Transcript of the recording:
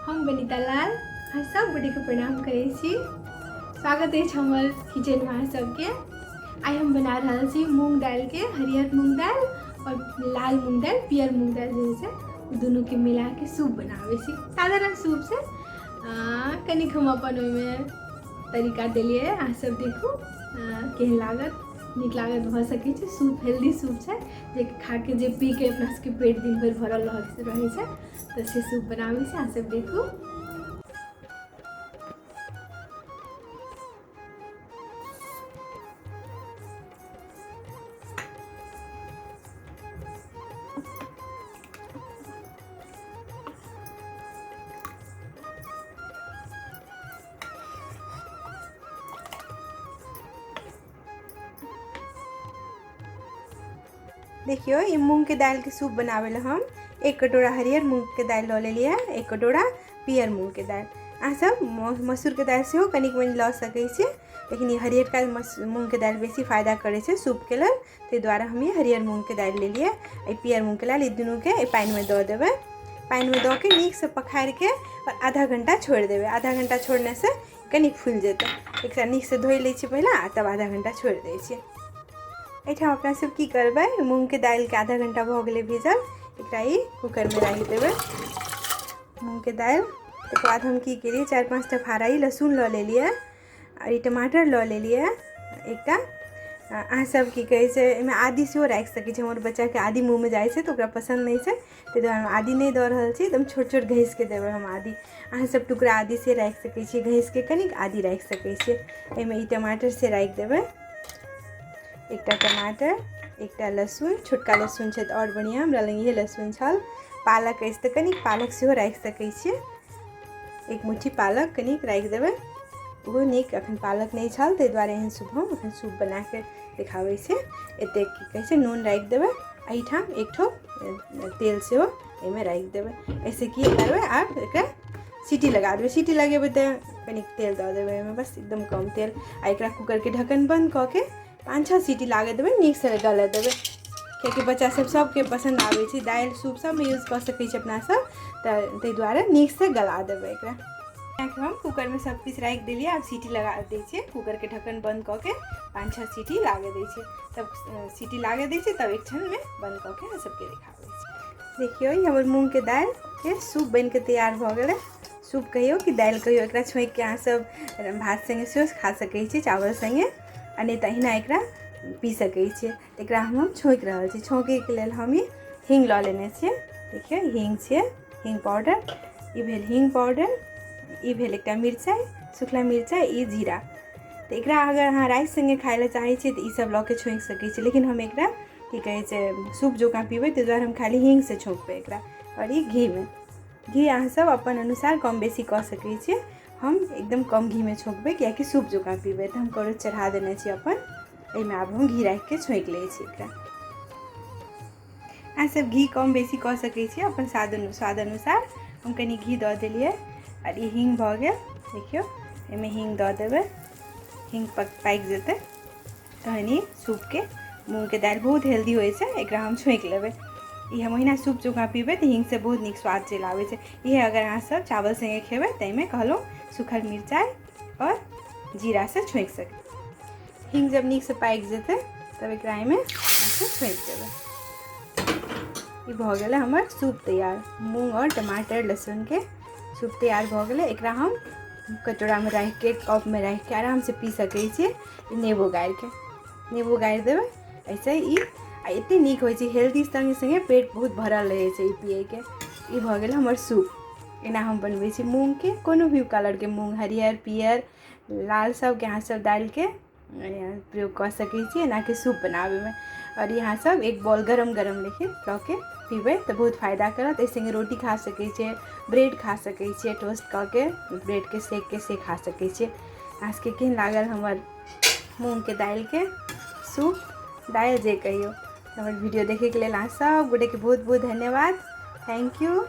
हम बनीता लाल अहाँ सब गोटेके प्रणाम करै छी। स्वागत अछि हमर किचनमे अहाँ सबके। आइ हम बना रहल छी मूँग दालिके, हरियर मूँग दालि आओर लाल मूँग दालि, पियर मूँग दालि जे होइ छै, ओ दुनूके मिलाके सूप बनाबै छी। साधारण सूप छै, कनिक हम अपन ओहिमे तरीका देलियै। अहाँ सब देखू केहन लागत, नीक लागत भऽ सकै छै। सूप हेल्दी सूप छै, जे खाके जे पीके अपना सबके पेट दिन भरि भरल रहै छै, तऽ से सूप बनाबै छी। अहाँ सब देखू। देखियौ, ई मूँगके दालिके सूप बनाबै लए हम 1 कटोरा हरियर मूँगके दालि लऽ लेलियै, 1 कटोरा पियर मूँगके दालि। अहाँ सब मसूरके दालि सेहो कनिक मनि लऽ सकै छी, लेकिन ई हरियरका मूँगके दालि बेसी फायदा करै छै सूपके लेल, ताहि दुआरे हम ई हरियर मूँगके दालि लेलियै। एहि पियर मूँगके दालि, ई दुनूके एहि पानिमे दऽ देबै। पानिमे दऽ के नीकसँ पखारिके आओर आधा घण्टा छोड़ि देबै। आधा घण्टा छोड़नेसँ कनि फुलि जेतै। एकरा नीकसँ धोइ लै छियै पहिला आ तब आधा घण्टा छोड़ि दै छियै। एहिठाम अपना सब की करबै, मूँगके दालिके आधा घण्टा भऽ गेलै भीजल, एकरा ई कूकरमे राखि देबै मूँगके दालि। तकर बाद हम की केलियै, 4-5टा फाड़ा ई लहसुन लऽ लेलियै आ ई टमाटर लऽ लेलियै एकटा। अहाँ सब की कहै छै, एहिमे आदि सेहो राखि सकै छी। हमर बच्चाके आदि मुँहमे जाइ छै तऽ ओकरा पसन्द नहि छै, ताहि दुआरे हम आदि नहि दऽ रहल छी। एकदम छोट छोट घसिके देबै हम आदि। अहाँ सब टुकड़ा आदि से राखि सकै छी, घसिके कनिक आदि राखि सकै छी। एहिमे ई टमाटर से राखि देबै, एकटा टमाटर, एकटा लहसुन। छोटका लहसुन छै तऽ आओर बढ़िआँ, हमरा लग इहे लहसुन छल। पालक अछि तऽ कनिक पालक सेहो राखि सकै छियै, 1 मुट्ठी पालक कनिक राखि देबै, ओहो नीक। अखन पालक नहि छल ताहि दुआरे एहन सूप हम अखन सूप बनाके देखाबै छी। एतेक की कहै छै नून राखि देबै। एहिठाम एक ठो तेल सेहो एहिमे राखि देबै। एहिसँ की करबै, आब एकरा सीटी लगा देबै। सीटी लगेबै तऽ कनिक तेल दऽ देबै एहिमे, बस एकदम कम तेल। आ एकरा कूकरके ढक्कन बन्द कऽ के 5-6 सीटी लागऽ देबै, नीकसँ गलऽ देबै, कियाकि बच्चा सब सबके पसन्द आबै छै। दालि सूप सबमे यूज कऽ सकै छी अपना सब, तऽ ताहि दुआरे नीकसँ गला देबै एकरा। हम कूकरमे सब किछु राखि देलियै, आब सीटी लगा दै छियै। कूकरके ढक्कन बन्द कऽ के 5-6 सीटी लागऽ दै छियै। तब सीटी लागऽ दै छियै, तब एक क्षणमे बन्द कऽ के सबके देखाबै छी। देखियौ, ई हमर मूँगके दालिके सूप बनिके तैयार भऽ गेलै। सूप कहियौ कि दालि कहियौ, एकरा छोंकिके अहाँ सब भात सङ्गे सेहो खा सकै छी, चावल सङ्गे, आ नहि तऽ अहिना एकरा पी सकै छियै। तऽ एकरा हम छोंकि रहल छी। छौंकैके लेल हम ई हींग लऽ लेने छियै। देखियौ, हींग छियै, हींग पाउडर। ई भेल हींग पाउडर, ई भेल एकटा मिरचाइ, सुखला मिरचाइ, ई जीरा। तऽ एकरा अगर अहाँ राइस सङ्गे खाइ लए चाहै छियै तऽ ई सब लऽ के छोंकि सकै छियै, लेकिन हम एकरा की कहै छै सूप जकाँ पीबै, ताहि दुआरे हम खाली हींगसँ छौंकबै एकरा। आओर ई घीमे, घी अहाँ सब अपन अनुसार कम बेसी कऽ सकै छियै। हम एकदम कम घीमे छौंकबै, कियाकि सूप जकाँ पीबै। तऽ हम कड़ो चढ़ा देने छी अपन एहिमे। आब हम घी राखिके छौंकि लै छी एकरा। अहाँ सब घी कम बेसी कऽ सकै छियै अपन स्वाद अनुसार। हम कनि घी दऽ देलियै। आओर ई हींग भऽ गेल। देखियौ, एहिमे हींग दऽ देबै। हींग पाकि जेतै तहन ई सूपके, मूँगके दालि बहुत हेल्दी होइ छै, एकरा हम छौंकि लेबै। ई हम ओहिना सूप जकाँ पीबै तऽ हींगसँ बहुत नीक स्वाद चलि आबै छै। इहे अगर अहाँ सब चावल सङ्गे खेबै तऽ एहिमे कहलहुँ सूखल मिरचाइ आओर जीरासँ छौंकि सकै। हींग जब नीकसँ पाकि जेतै तब एकरा एहिमे छौंकि देबै। ई भऽ गेलै हमर सूप तैयार। मूँग आओर टमाटर लहसुनके सूप तैयार भऽ गेलै। एकरा हम कटोरामे राखिके, कपमे राखिके आरामसँ पी सकै छियै। नेबो गारिके, नेबो गारि देबै एहिसँ। ई आ एतेक नीक होइ छै हेल्दी, सङ्गे सङ्गे पेट बहुत भरल रहै छै ई पियैके। ई भऽ गेल हमर सूप। एना हम बनबै छी मूँगके, कोनो भी कलरके मूँग, हरियर, पियर, लाल, सबके अहाँ सब दालिके प्रयोग कऽ सकै छी एनाके सूप बनाबैमे। आओर यहाँ सब एक बॉल गरम गरम लेकिन लऽ के पीबै तऽ बहुत फायदा करत। एहि सङ्गे रोटी खा सकै छियै, ब्रेड खा सकै छियै, टोस्ट कऽ के ब्रेडके सेक के से खा सकै छियै। अहाँ सबके केहन लागल हमर मूँगके दालिके सूप, दालि जे कहियौ? हमर वीडियो देखैके लेल अहाँ सब गोटेके बहुत बहुत धन्यवाद। Thank you.